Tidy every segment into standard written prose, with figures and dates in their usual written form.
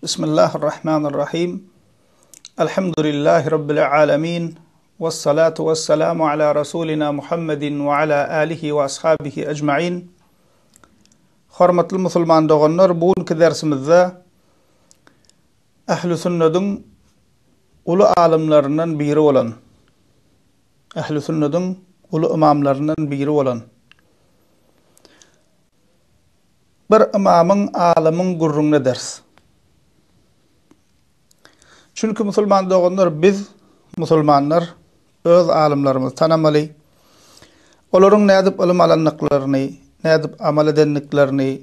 Bismillahir-Rahmanir Rahim. Elhamdülillahi Rabbil alemin. Vessalatu vesselamu ala Rasulina Muhammedin we ala alihi we ashabihi ecmain. Hormatly musulman doganlar, bu günki dersimizde Ähli sünnediň uly alymlaryndan biri bolan, Ähli sünnediň uly ymamlaryndan biri bolan bir ymamyň, alymyň gürrüňini ederis. Çünki musulman doganlar biz, musulmanlar öz alymlarymyzy tanamaly. Olaryň nädip ylym alandyklaryny, nädip amal edendiklerini,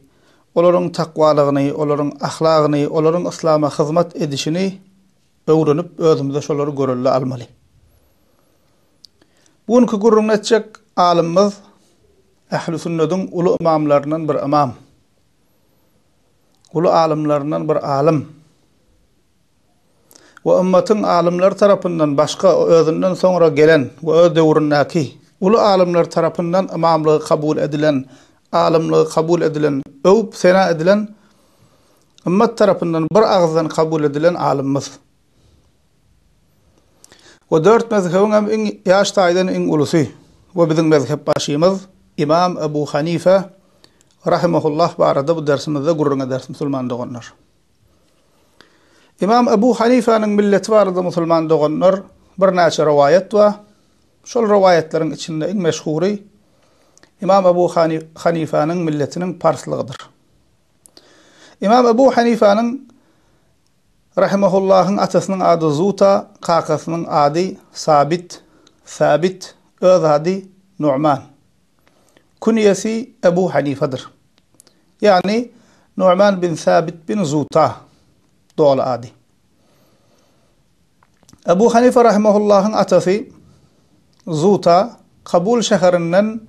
olaryň takwalygyny, olaryň ahlagyny, olaryň yslama hyzmat edişini öwrenip özümize şolary görelde almaly. Bu günki gürrüňini etjek alymymyz Ähli sünnediň uly ymamlaryndan bir ymam. Uly alymlaryndan bir alym. We ymmatyň alymlary tarapyndan başga özünden soňra gelen we öz döwründäki uly alymlar tarapyndan ymamlygy kabul edilen, alymlygy kabul edilen, öwüp sena edilen, ymmat tarapyndan bir agyzdan kabul edilen alymymyz. We dört mezhebiň hem iň ýaş taýdan iň ulusy we biziň mezhep başymyz Imam Ebu Hanife rahimehullah barada bu dersimizde gürrüň ederis musulman doganlar. Imam Ebu Hanifäniň milleti barada musulman doganlar birnäçe rowaýat bar. Şol rowaýatlaryň içinde iň meşhury Imam Ebu Hanifäniň milletiniň parslygydyr. Imam Ebu Hanifäniň Rahimahullahyň atasynyň ady Zuta, kakasynyň ady Sabit, Sabit, öz ady Nu'man. Künýesi Ebu Hanifadyr. Ýagny Nu'man bin Sabit bin Zuta doly ady. Ebu Hanifa rahimahullahyň atasy Zuta Kabul şäherinden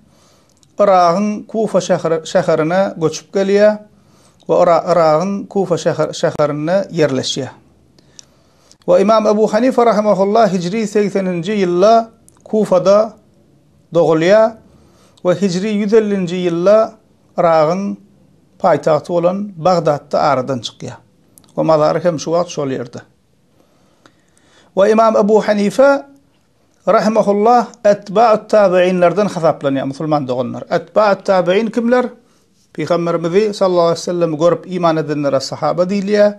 Yragyň Kufa şäherine göçüp gelýär we Yragyň Kufa şäherinde ýerleşýär. We Ymam Ebu Hanifa rahimahullah hijri segseninji ýylda Kufada dogulýar we hijri 150-nji ýylda Yragyň paýtagty bolan Bagdatda aradan çykýar. We mazary hem şu wagt şol ýerde. We Ymam Ebu Hanife Rahimehullah etba'ut tabiinlerden hasaplanýar musulman doganlar. Etba'ut tabiin kimler? Pygamberimizi sallallahu aleyhi ve sellem görüp iman edenlere sahaba diýilýär.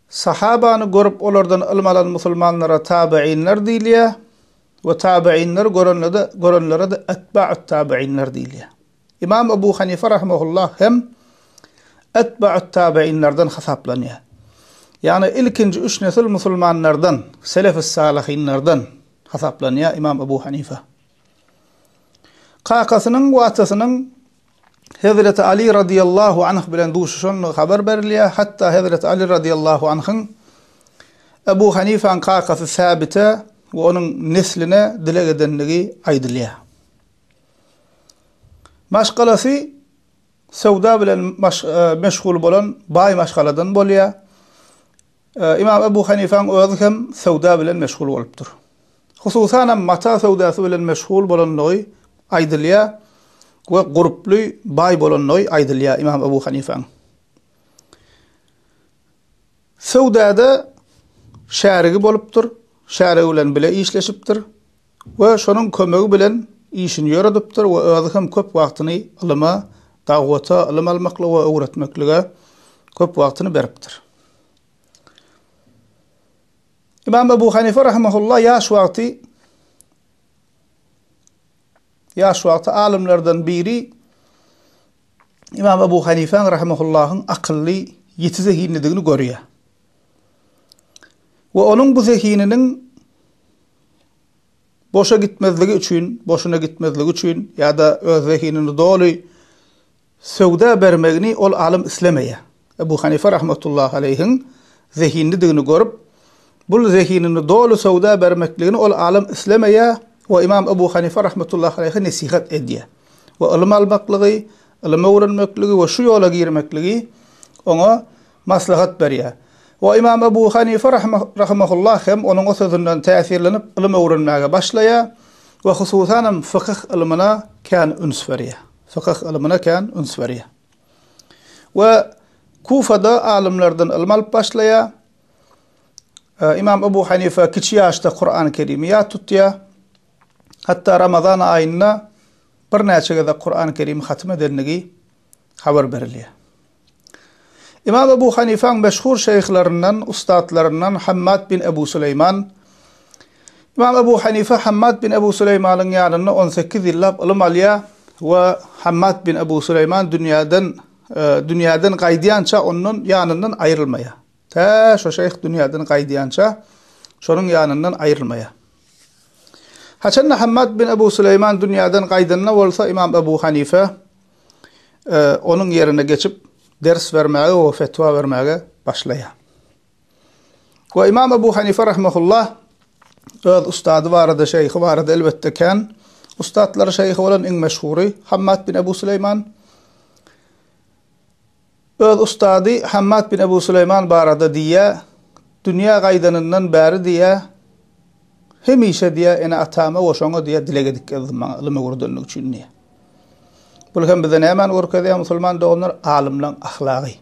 Sahabany görüp olardan ylym alan musulmanlara tabiinler diýilýär we tabiinleri görenlere görenlere de etba'ut tabiinler diýilýär. Ymam Ebu Hanife rahimehullah hem etba'ut tabiinlerden hasaplanýar. Ýagny ilkinji üç nesil musulmanlardan, selefis salyhinlerden hasaplanýar Ymam Ebu Hanife. Kakasynyň we atasynyň Hezreti Ali radiyallahu anh bilen duşuşandygy habar berilýär. Hatda Hezreti Ali radiyallahu anhyň Ebu Hanifäň kakasy Säbite we onuň nesline dileg edendigi aýdylýar. Maşgalasy söwda bilen meşgul bolan baý maşgaladan bolýar. Ymam Ebu Hanifäň özi hem söwda bilen meşgul bolupdyr. Hususan hem mata söwdasy bilen meşgul bolandygy aýdylýar we gurply baý bolandygy aýdylýar Ymam Ebu Hanifäň. Söwdada şärigi bolupdyr, şärigi bilen bile işleşipdir. We şonuň kömegi bilen işini ýöredipdir we özi hem köp wagtyny ylyma, dagwata, ylym almaklyga we öwretmeklige köp wagtyny beripdir. Ymam Ebu Hanife rahimehullah ýaş wagty ýaş wagty alymlardan biri Ymam Ebu Hanifäň rahimehullahyň akylly, ýiti zehinlidigini görýär. We onuň bu zehininiň Boşa gitmezligi üçin, boşuna gitmezligi üçin ýa-da öz zehinini doly söwda bermegini ol alym islemeýär. Ebu Hanife rahmetullahi aleýhiň zehinlidigini görüp, bul zehinini doly söwda bermekligini ol alym islemeýär we Ymam Ebu Hanife rahmetullahi aleýhe nesihat edýär we ylym almaklygy, ylym öwrenmekligi we şu ýola girmekligi oňa maslahat berýär. We Ymam Ebu Hanife rahimehullah hem onuň o sözünden täsirlenip ylym öwrenmäge başlaýar we hususanam fykyh ylmyna kän üns berýär. Fykyh ylmyna kän üns berýär. We. Kufada alymlardan ylym alyp başlaýar. Ymam Ebu Hanife kiçi ýaşda Kurany Kerimi ýat tutýar. Hatda Ramazan aýynda birnäçe gezek Kurany Kerimi hatym edenligi habar berilýär. Ymam Ebu Hanifaň meşhur şeýhlerinden, ussatlaryndan Hammad bin Ebu Süleýman. Ymam Ebu Hanife Hammad bin Ebu Süleýmanyň ýanynda 18 ýyllap ylym alýar we Hammad bin Ebu Süleýman dünýäden dünýäden gaýdýança ondan ýanyndan aýrylmaýar. Tä şo şeýh dünýäden gaýdýança şonuň ýanyndan aýrylmaýar. Haçanda Hammad bin Ebu Süleýman dünýäden gaýdanda bolsa Ymam Ebu Hanife onuň ýerine geçip ders bermäge we fetwa bermäge başlaýar. We Ymam Ebu Hanife rahimehullah öz ustady barada, şeýhi barada elbetde kän ustatlary şeýhi bolan iň meşhury Hammad bin Ebu Süleýman. Öz ustady Hammad bin Ebu Süleýman barada diýýär, Dünýä gaýdanyndan bäri diýýär, hemişe diýýär, ene-atama we şoňa diýýär, dileg edip gezdim maňa ylym öwredenligi üçin diýýär. Bul hem bize nämäni görkezýär musulman doganlar? Alymlaň ahlagy.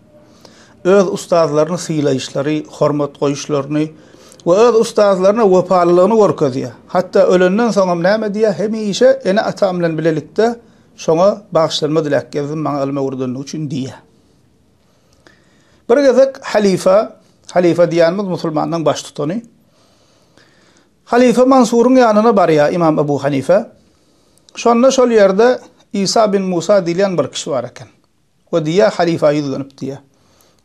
Öz ustazlaryny sylaýyşlary, hormat goýuşlaryny we öz ustazlaryna wepalylygyny görkezýär. Hatda ölenden soňam näme diýýär? Hemişe ene-atam bilen bilelikde Şoňa bagyşlanma diläp gezdim, maňa ylym öwredenligi üçin diýýär. Bir gezek halyfa, halyfa diýýänimiz musulmanlaryň baştutany, halyfa Mansuryň ýanyna barýar Imam Ebu Hanife. Şonda şol ýerde Isa bin Musa diýilýän bir kişi bar eken. We diýýär halyfa ýüzlenip diýýär.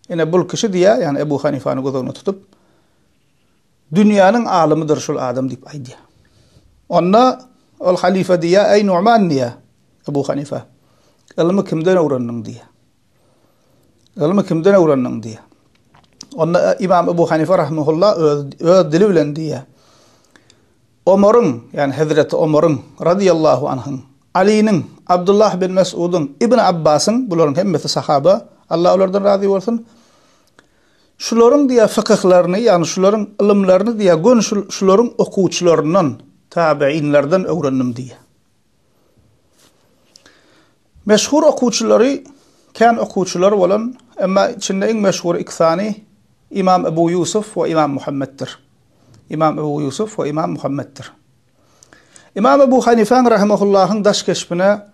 Ine bul kişi diýýär, ýagny Ebu Hanifany göz öňünde tutup, Dünýäniň alymydyr şul adam diýip aýdýar. Onda ol halyfa diýýär, Eý Numan diýýär, Ebu Hanifa, ylmy kimden öwrendiň diýýär. Ylmy kimden öwrendiň diýýär. Onda Imam Ebu Hanifa rahimehullah öz, öz dili bilen diýýär. Omaryň, ýagny Hezreti Omaryň radiyallahu anhyň, Alynyň, Abdullah bin Mes'udyň, Ibn Abbasyň, bularyň hemmesi sahaba, Allah olardan razy bolsun. Şularyň diýýär fykyhlaryny, ýagny şularyň ylymlaryny diýýär, göni şul şularyň okuwçylaryndan, tabeýinlerden öwrendim diýýär. Meşhur okuwçylary, kän okuwçylary bolan, emma içinde iň meşhury iki sany Imam Ebu Ýusuf we Imam Muhammetdir. Imam Ebu Ýusuf we Imam Muhammetdir. Ymam Ebu Hanifäň rahimahullahyň daş keşbine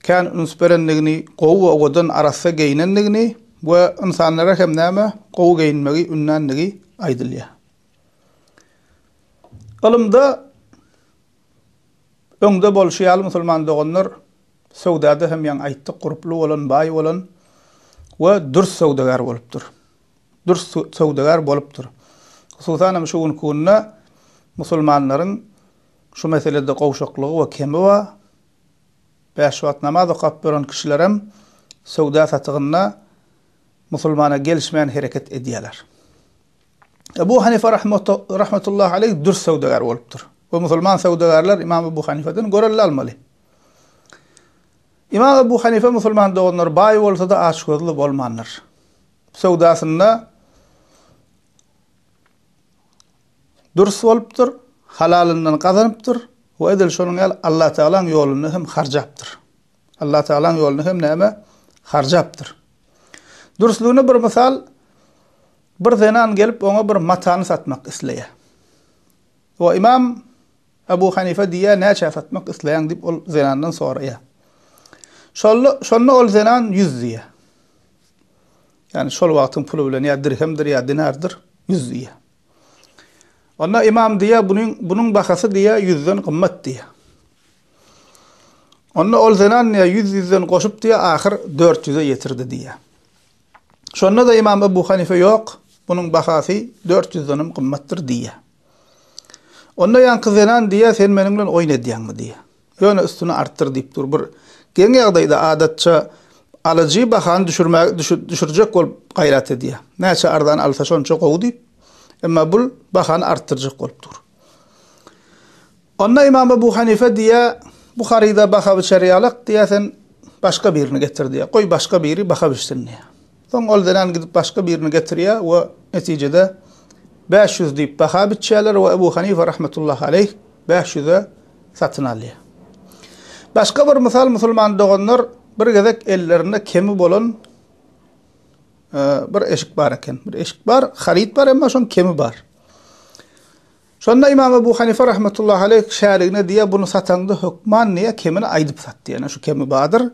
kän üns berendigini, gowy we owadan arassa geýnendigini we ynsanlara hem näme, gowy geýinmegi ündändigi aýdylýar. Ylymda öňde bolşy ýaly musulman doganlar söwdada hem ýaňy aýtdyk gurply bolan, baý bolan we dürs söwdagär bolupdyr. Dürs söwdagär bolupdyr. Hususan hem şu günki günde musulmanlaryň şu meselede gowşaklygy we kemi bar. Bäş wagt namaz okap ýören kişilerem söwda-satygynda musulmana gelişmän hereket edýärler. Ebu Hanife rahmetullahi aleýh dürs söwdagär bolupdyr. We musulman söwdagärler Imam Ebu Hanifeden görelde almaly. Imam Ebu Hanife musulman doganlar baý bolsa-da açgözli bolmandyr. Söwdasynda dürs bolupdyr, halalyndan gazanypdyr we edil şonuň ýaly Allatagalaň ýolunda hem harjapdyr. Allatagalaň ýolunda hem näme? Harjapdyr. Dürslügine bir mysal, bir zenan gelip oňa bir matany satmak isleýär. We imam Ebu Hanife diýýär, Näçä satmak isleýäň diýip ol zenandan soraýar. Şonda, şonda ol zenan ýüz diýýär. Ýagny şol wagtyň puly bilen ýa dirhemdir ýa dinardyr, ýüz diýýär. Onda imam diýýär, bunuň, bunuň bahasy diýýär, ýüzden gymmat diýýär. Onda ol zenan diýýär, ýüz ýüzden goşup diýýär, ahyr 400-e ýetirdi diýýär. Şonda-da imam Ebu Hanife ýok, bunuň bahasy 400-denem gymmatdyr diýýär. Onda ýaňky zenan diýýär, sen meniň bilen oýun edýäňmi diýýär. Ýöne üstüni artdyr diýip dur. Bir geň ýagdaýda adatça alyjy bahany düşürmäge düşürjek bolup gaýrat edýär. Näçe arzan alsa şonça gowy diýip. Emma bul bahany artdyrjak bolup dur. Onda Imam Ebu Hanife diýýär, bu haryda baha biçer ýalak diýýär, sen başga birini getir diýýär. Goý başga biri baha biçsin diýýär. Soň ol zenan gidip başga birini getirýär we netijede 500 diýip baha biçýärler we Ebu Hanife rahmetullahi aleýh 500-e satyn alýar. Başga bir mysal musulman doganlar bir gezek ellerinde kemi bolan. bir eşik bar eken. Bir eşik bar, haryt bar, emma şoň kemi bar. Şonda Ymam Ebu Hanife rahmetullahi aleýh şärigine diýýär, buny sataňda hökman diýýär, kemini aýdyp sat diýýär. Şu kemi bardyr.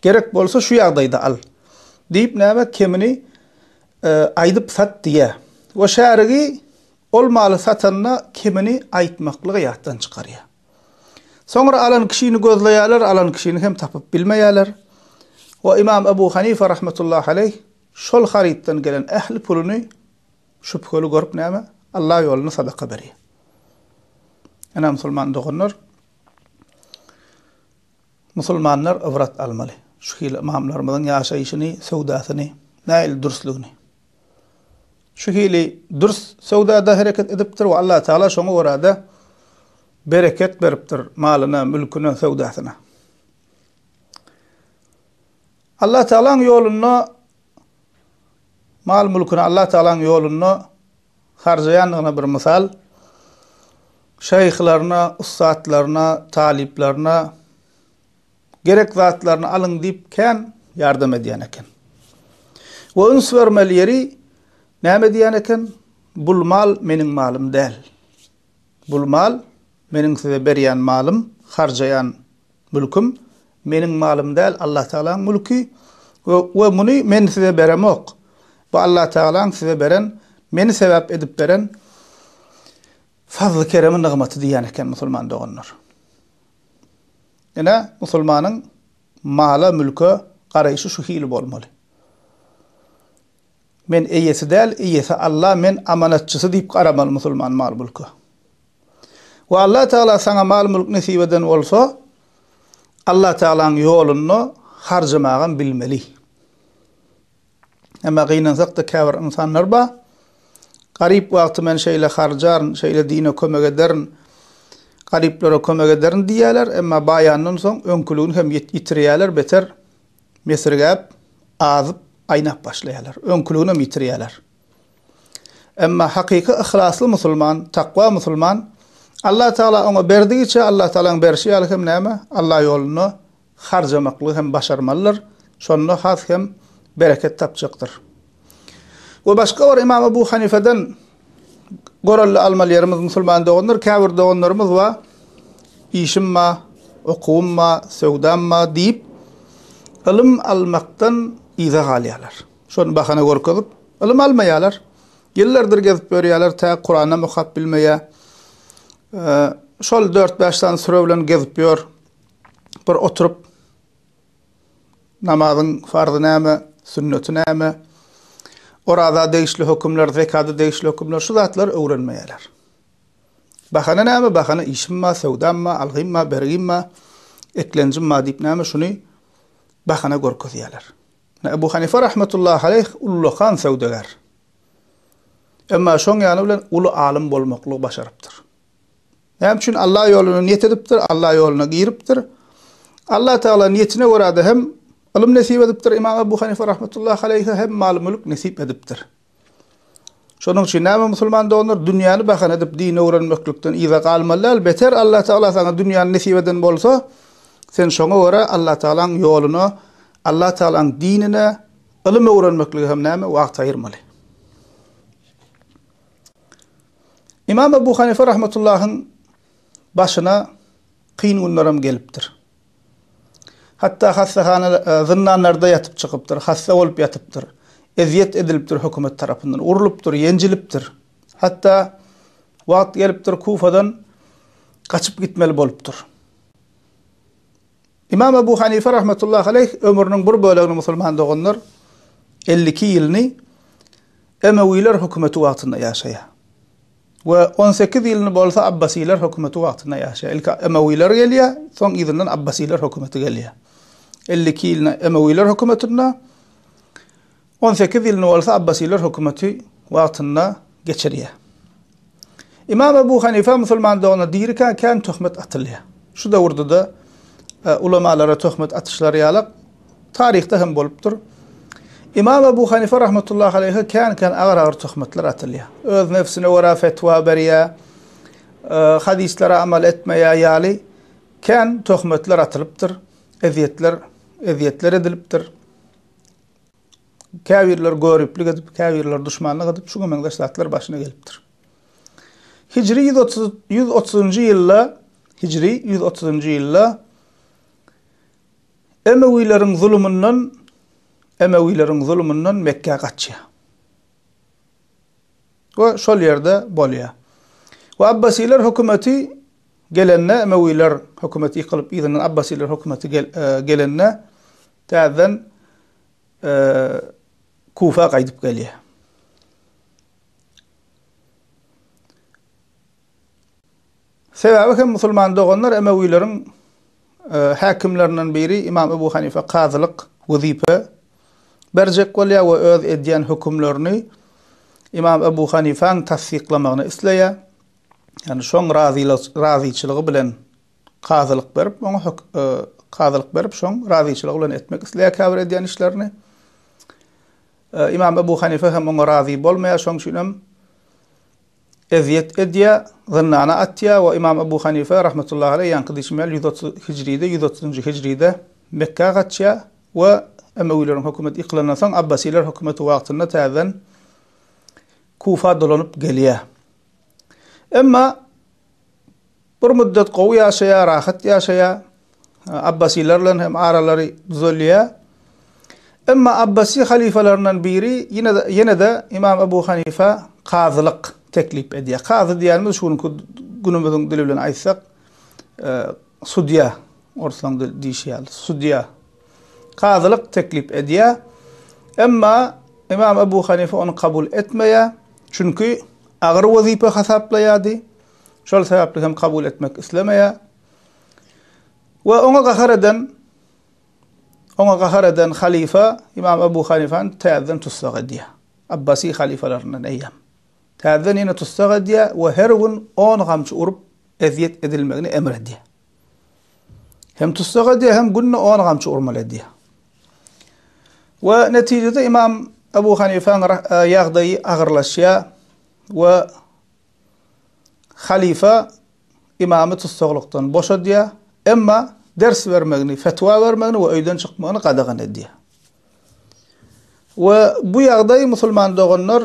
Gerek bolsa şu ýagdaýda al. Diýip näme kemini aýdyp sat diýýär. We şärigi ol maly satanda kemini aýtmaklygy ýatdan çykarýar. Soňra alan kişini gözleýärler, alan kişini hem tapyp bilmeýärler. We Ymam Ebu Hanife rahmetullahi aleýh şol harytdan gelen ähli puluny Şübheli görüp näme? Allah ýolunda sadaka berýär. Ene musulman doganlar, musulmanlar ybrat almaly. Şu hili ymamlarymyzyň ýaşaýşyny, söwdasyny, nähili dürslügini. Şu hili dürs söwdada hereket edipdir we Allah Teala şoňa görä-de bereket beripdir malyna, mülküne, söwdasyna. Allah Teala'ň ýolunda Mal-mülküni Allah Tagalaň ýolunda harjaýandygyna bir mysal, şeýhlaryna, ussatlaryna, talyplaryna gerek zatlaryny alyň diýip kän ýardam edýän eken. We üns bermeli ýeri näme diýýän eken? Bul mal meniň malym däl. Bul mal meniň size berýän malym, harjaýan Mülküm meniň malym däl, Allatagalaň mülki we we muny men size beremok. Bu Allatagalaň size beren, meni sebäp edip beren fazly-keremi, nygmaty diýýän eken musulman doganlar. Ine, musulmanyň mala, mülke garaýşy şu hili bolmaly. Men eýesi däl, eýesi Alla, men amanatçysy diýip garamaly musulman mal-mülke. We Allah Tagala saňa mal-mülk nesip eden bolsa, Allah Tagalaň ýolunda harjamagam bilmeli. Emma gynansakda käbir ynsanlar bar, garyp wagty men şeýle harjaryn, şeýle dine kömek ederin, garyplara kömek ederin diýýärler, emma baýandan soň öňküligini hem ýitirýärler, beter mesirgäp, azyp, aýnap başlaýarlar. Öňküliginem ýitirýärler. Emma hakyky yhlasly musulman, takwa musulman Allah Tagala oňa berdigiçe Allah Tagalaň berşi ýaly hem näme? Allah ýolunda harjamaklygy hem başarmalydyr. Şonda has hem bereket tapjakdyr. We başga bir Imam Ebu Hanifeden görelde almaly ýerimiz musulman doganlar, käbir doganlarymyz bar, işim bar, okuwym bar, söwdam bar diýip ylym almakdan yza galýarlar. Şony bahana görkezip, ylym almaýarlar. Ýyllardyr gezip ýörýärler, tä Kuranam okap bilmeýär. Şol dört-bäş sany süre bilen gezip ýör. Bir oturyp, namazyň farzy näme, sünneti näme, oraza degişli hökümler, zekada degişli hökümler, şu zatlary öwrenmeýärler. Bahana näme? Bahana işim bar, söwdam bar, algym bar, bergim bar, eklenjim bar diýip näme şuny bahana görkezýärler. Ebu Hanife rahmetullahi aleýh ullakan söwdagär. Emma şoň ýany bilen uly alym bolmaklygy başarypdyr. Näme üçin Allah ýoluna niýet edipdir, Allah ýoluna giripdir. Allah Teala niýetine görä-de hem ylym nesip edipdir Imam Ebu Hanife rahmetullahi aleýhe hem mal-mülk nesip edipdir. Şonuň üçin näme musulman doganlar dünýäni bahana edip din öwrenmeklikden yza galmaly däl. Beter Allah Tagala saňa dünýäni nesip eden bolsa, sen şoňa görä Allah Tagalaň ýoluna, Allah Tagalaň dinine ylym öwrenmeklige hem näme wagt aýyrmaly. Imam Ebu Hanife rahmetullahyň başyna kyn günlerem gelipdir. Hatda hassahana, zyndanlarda ýatyp çykypdyr, hassa bolup ýatypdyr. Ezýet edilipdir hökümet tarapyndan, urlupdyr, ýenjilipdir. Hatda wagt gelipdir Kufadan gaçyp gitmeli bolupdyr. Imam Ebu Hanife rahmetullahi aleýh ömrüniň bir bölegini musulman doganlar 52 ýylyny Emewiler hökümeti wagtynda ýaşaýar. We 18 ýylyny bolsa Abbasiler hökümeti wagtynda ýaşaýar. Ilki Emewiler gelýär, soň yzyndan Abbasiler hökümeti gelýär. 52 ýylyny Emewiler hökümetinde, 18 ýylyny bolsa Abbasiler hökümeti wagtynda geçirýär. Imam Ebu Hanife musulman dogana dirikä kän töhmet atylýar. Şu döwürde-de e, ulamalara töhmet atyşlary ýalak Taryhda hem bolupdyr. Imam Ebu Hanife rahmetullahi aleýhe kän-kän agyr-agyr töhmetler atylýar. Öz nefsine görä fetwa berýär, hadyslere amal etmeýär ýaly kän töhmetler atylypdyr, ezýetler, ezýetler edilipdir. Käbirleri göriplik edip, käbirleri duşmanlyk edip, şuňa meňzeş zatlar başyna gelipdir. Hijri 130 130-njy ýylda Hijri 130-njy ýylda Emewileriň zulumyndan Emewileriň zulumyndan Mekgä gaçýar. We şol ýerde bolýar. We Abbasiler hökümeti gelende, Emewiler hökümeti ýykylyp yzyndan Abbasiler hökümeti gel, e, gelende täzeden e, Kufa gaýdyp gelýär. Sebäbi hem musulman doganlar Emewileriň häkimlerinden biri Imam Ebu Hanife kazylyk wezipe berjek bolýar we öz edýän hökümlerini Imam Ebu Hanifäň tassyklamagyny isleýär. Ýagny şoň razyçylygy bilen kazylyk berip, oňa kazylyk berip, şoň razyçylygy bilen etmek isleýär käbir edýän işlerini. Imam Ebu Hanife hem oňa razy bolmaýar, şoň üçin hem ezýet edýär, zyndana atýar we Ymam Ebu Hanife rahmetullahi aleýh ýaňky diýşim ýaly 130 hijride, 130-njy hijride Mekgä gaçýar we Emewileriň hökümeti ýykylandan soň Abbasiler hökümeti wagtynda täzeden Kufa dolanyp gelýär. Emma Bir müddet gowy ýaşaýar, rahat ýaşaýar. Abbasiler bilen hem aralary düzelýär. Emma Abbasi halyfalaryndan biri ýene-de ýene-de Imam Ebu Hanifa kazylyk teklip edýär. Kazy diýýänimiz şu günki günümiziň dili bilen aýtsak, e, sudýa, orslaň diýşi ýaly, sudýa. Kazylyk teklip edýär. Emma Imam Ebu Hanifa ony kabul etmeýär. Çünki agyr wezipe hasaplaýardy. Şol sebäpli hem kabul etmek islemeýär. We oňa gahar eden oňa gahar eden halyfa Imam Ebu Hanifany täzeden tussag edýär. Abbasi halyfalaryndan eýýäm. Täzeden ýene tussag edýär we her gün 10 gamçy urup ezýet edilmegini emr edýär. Hem tussag edýär, hem günde 10 gamçy urmaly edýär. We netijede Imam Ebu Hanifanyň ýagdaýy agyrlaşýar we Halyfa ymamy tussaglykdan boşadýar, emma ders bermegini, fetwa bermegini we öýden çykmagyny gadagan edýär. We bu ýagdaý musulman doganlar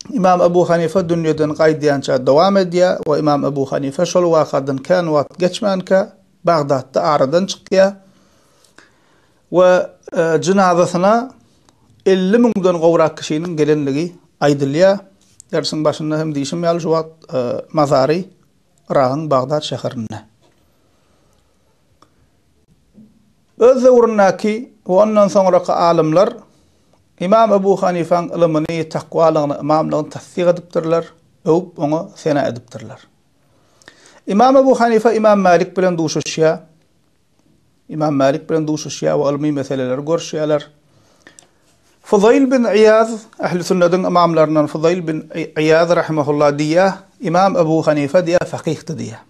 Imam Ebu Hanife dünýeden gaýdýança dowam edýär we Imam Ebu Hanife şol wakadan kän wagt geçmänkä Bagdatda aradan çykýar. We jynazasyna 50 müňden gowrak kişiniň gelenligi aýdylýar. Dersiň başynda hem diýşim ýaly şu wagt mazary Yragyň Bagdat şäherinde. Öz döwründäki we ondan soňraky alymlar Imam Ebu Hanifaň ylymyny, takwalygyny, ymamlygyny tassyk edipdirler, öwüp oňa sena edipdirler. Imam Ebu Hanifa Imam Malik bilen duşuşýar. Imam Malik bilen duşuşýar we ylmy meseleleri görüşýärler. Fuzaýl bin Iýaz, ähli sünnediň ymamlaryndan Fuzaýl bin Iýaz rahimehullah diýýär, Imam Ebu Hanife diýýär, fakyhdy diýýär.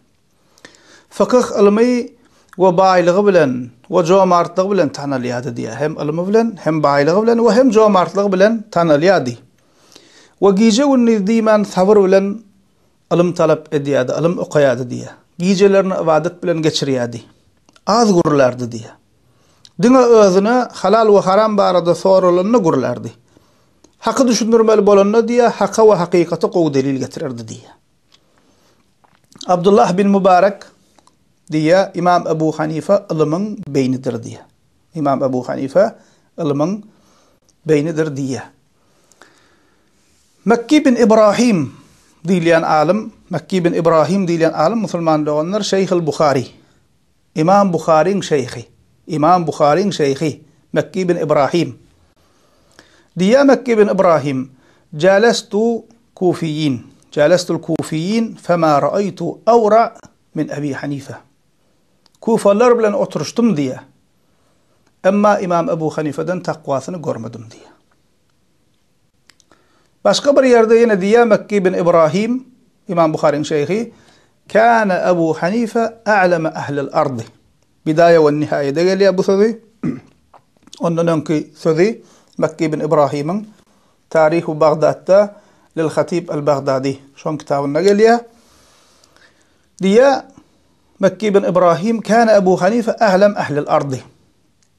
Fykyh ylmy we baýlygy bilen we jomartlygy bilen tanalýardy diýýär. Hem ylmy bilen, hem baýlygy bilen we hem jomartlygy bilen tanalýardy. We gije-gündiz diýmän sabyr bilen Ylym talap edýärdi, ylym okaýardy diýýär. Gijelerini ybadat bilen geçirýärdi. Az gürlärdi diýýär. Diňe özüne halal we haram barada soralanda gürlärdi. Haky düşündirmeli bolanda diýýär, haka we hakykata gowy delil getirerdi diýýär. Abdullah bin Mubarek diýýär, Imam Ebu Hanife ylymyň beýnidir diýýär. Imam Ebu Hanife ylymyň beýnidir diýýär. Mekki bin Ibrahim diýilýän alym, Mekki bin Ibrahim diýilýän alym musulman doganlar Şeýhul Buhary. Imam Buharyň şeýhi. Imam Buharyň şeýhi Mekki bin Ibrahim. Diýýär Mekki bin Ibrahim, Jalestu kufiyin, jalestul kufiyin fema raaytu awra min Abi Hanife. Kufalar bilen oturyşdym diýýär. Emma Imam Ebu Hanifeden takwasyny görmedim diýýär. Başga bir ýerde ýene diýýär Mekki bin Ibrahim, Imam Buharyň şeýhi, Kana Ebu Hanife a'leme ahlil ardy. Bidaýa we Nihaýede gelýär bu sözi. Ondan öňki sözi Mekki bin Ibrahimiň Tarihu Bagdatda lil Hatib al-Bagdadi şoň kitabynda gelýär. Diýýär Mekki bin Ibrahim, Kana Ebu Hanife a'lem ahlil ardy.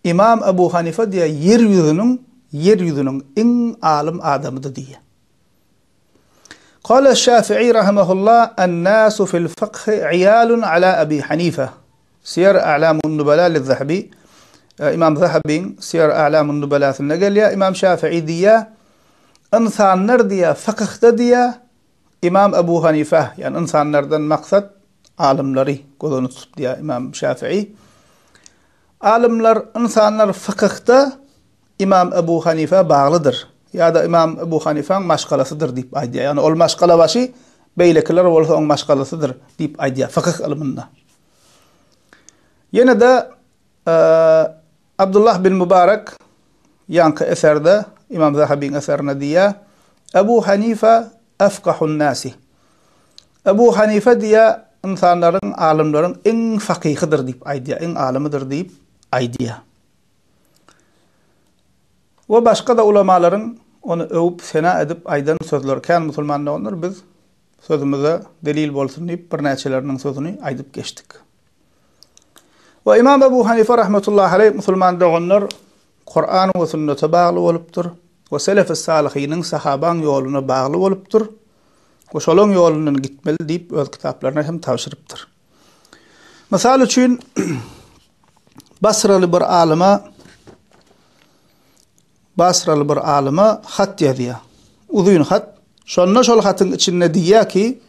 Imam Ebu Hanife diýýär, ýer ýüzüniň Ýer ýüzüniň iň alym adamydy diýýär. Kale Şafi'i rahimehullah En-nasu fil fykhi iýalun ala Ebi Hanife. Siýer A'lamun Nubala liz-Zahabi. Imam Zahabiň Siýer A'lamun Nubalasynda gelýär. Imam Şafi'i diýýär, Ynsanlar diýýär, fykyhda diýýär, Imam Ebu Hanife, ýagny ynsanlardan maksat alymlary göz öňünde tutup diýýär Imam Şafi'i. Alymlar, ynsanlar fykyhda Imam Ebu Hanifä baglydyr ýa-da Imam Ebu Hanifaň maşgalasydyr diýip aýdýar. Ýagny ol maşgalabaşy, beýlekiler bolsa oň maşgalasydyr diýip aýdýar fykyh ylmynda. Ýene-de Abdullah bin Mubarak ýaňky eserde, Imam Zahabyň eserinde diýýär, Ebu Hanifa efkahun nasi. Ebu Hanifa diýýär, ynsanlaryň, alymlaryň iň fakyhydyr diýip aýdýar, iň alymydyr diýip aýdýar. We başga-da ulamalaryň ony öwüp, sena edip aýdan sözleri kän musulman doganlar, biz sözümize delil bolsun diýip birnäçeleriniň sözüni aýdyp geçdik. We Imam Ebu Hanife rahmetullahi aleýh musulman doganlar Kuran we sünnete bagly bolupdyr we selefi salyhynyň sahabaň ýoluna bagly bolupdyr we şolaň ýolundan gitmeli diýip öz kitaplaryna hem tabşyrypdyr. Mysal üçin Basraly bir alyma Basraly bir alyma hat ýazýar. Uzyn hat. Şonda şol hatyň içinde diýýär ki,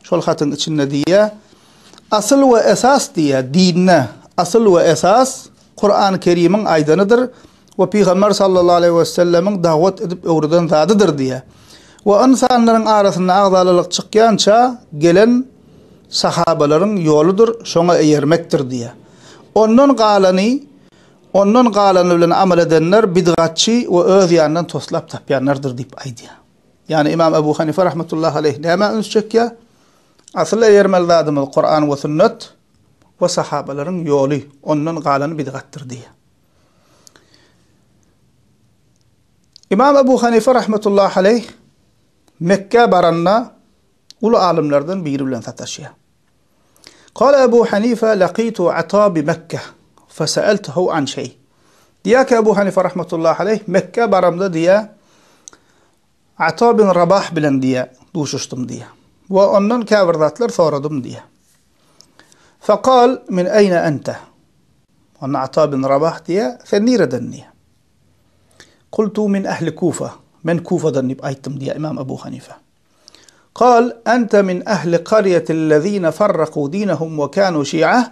şol hatyň içinde diýýär, asyl we esas diýýär, dinde asyl we esas Kur'an-ı Kerim'iň aýdanydyr we Pygamber sallallahu aleýhi we sellemiň dawat edip öwreden zadydyr diýýär. We ynsanlaryň arasynda agzalalyk çykýança gelen sahabalaryň ýoludyr, şoňa eýermekdir diýýär. Ondan galany, ondan galany bilen amal edenler bidgatçy we öz ýanyndan toslap tapýanlardyr diýip aýdýar. Ýagny Imam Ebu Hanife rahmetullahi aleýh nämä üns çekýär? Asyl eýermeli zadymyz Kuran we sünnet we sahabalaryň ýoly, ondan galany bidgatdyr diýýär. Imam Ebu Hanife rahmetullahi aleýh Mekgä baranda uly alymlardan biri bilen sataşýar. Kale Ebu Hanife lakitu Ata bi Mekke feseeltuhu an şeý. Diýýär ki Ebu Hanife rahmetullahi aleýh Mekgä baramda diýýär Ata bin Rabah bilen diýýär duşuşdym diýýär. We ondan käbir zatlar soradym diýýär. Fekal min eýne ente? Onda Ata bin Rabah diýýär, sen nireden diýýär. Kultu min ehli Kufa. Men Kufadan diýip aýtdym diýýär Imam Ebu Hanife. Kal ente min ehli qarýetillezine farraku dinehum we kanu şi'a.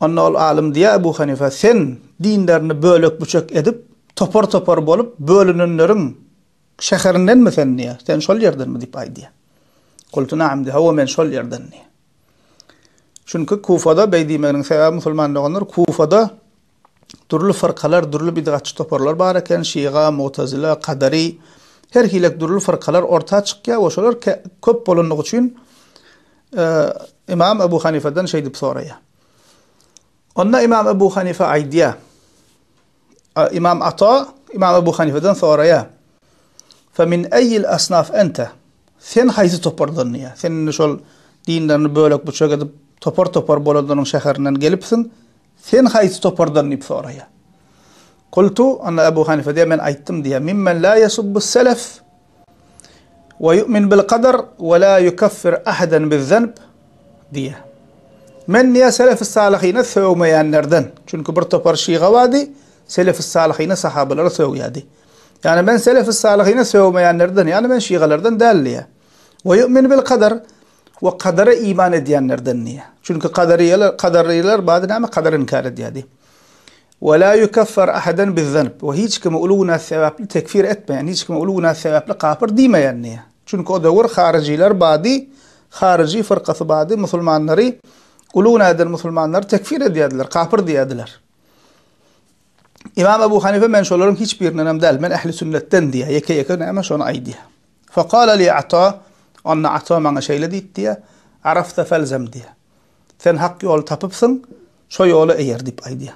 Onda ol alym diýýär Ebu Hanife, sen dinlerini bölek-büçek edip, topar-topar bolup bölünenleriň şäherindenmi sen diýýär. Sen şol ýerdenmi diýip aýdýar. Kultu naam diýýär. Hawa men şol ýerden diýýär. Çünki Kufada beý diýmeginiň sebäbi musulman doganlar Kufada Dürli fyrkalar, dürli bidgatçy toparlar bar eken, şiga, mugtazila, kadary, her hilek dürli fyrkalar orta çykýar we şolar köp bolanlygy üçin Imam Ebu Hanifeden şeýdip soraýar. Onda Imam Ebu Hanife aýdýar. Imam Ata Imam Ebu Hanifeden soraýar. Fe min eýil asnaf ente? Sen haýsy topardan diýýär. Sen indi şol dinlerini bölek-büçek edip topar-topar bolanlaryň şäherinden gelipsiň. Sen haýsy topardan diýip soraýar. Kultu, onda Ebu Hanife diýýär, men aýtdym diýýär, mimmen la ýesubbus selef we ýu'min bil kadar we la ýukaffir ahadan bizzenb diýýär. Men diýýär, selef-i salyhyna sögmeýänlerden. Çünki bir topar şyga bardy, selef-i salyhyna sahabalary sögýärdi. Ýagny men selef-i salyhyna sögmeýänlerden, ýagny men şygalardan däl diýýär. We ýu'min bil kadar We kadara iman edýänlerden diýýär. Çünki kadariýeler, kadariýeler bady näme kadary inkär edýärdi. We la yukaffar ahadan bizzenb. We hiç kimi uly günä sebäpli tekfir etmeýän, hiç kimi uly günä sebäpli kapyr diýmeýän diýýär. Çünki o döwür haryjylar bady, haryjy fyrkasy bady musulmanlary uly günä eden musulmanlary tekfir edýärdiler, kapyr diýýärdiler. Imam Ebu Hanife men şolaryň hiç birinden hem däl, men ähli sünnetden diýýär. Ýeke-ýeke näme şony aýdýar. Fekale li Ata, onda Ata maňa şeýle diýip diýýär, Arafta felzem diýýär. Sen hak ýoly tapypsyň, şo ýola eýer diýip aýdýar.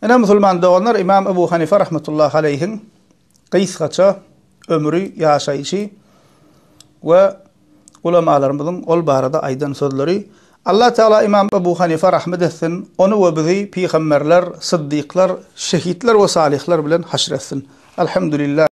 Ine musulman doganlar Imam Ebu Hanife rahmetullahi aleýhiň gysgaça ömri, ýaşaýşy we ulamalarymyzyň ol barada aýdan sözleri. Allah Teala Imam Ebu Hanife rahmet etsin, ony we bizi pygamberler, syddyklar, şehitler we salyhlar bilen haşr etsin. Elhamdülillah.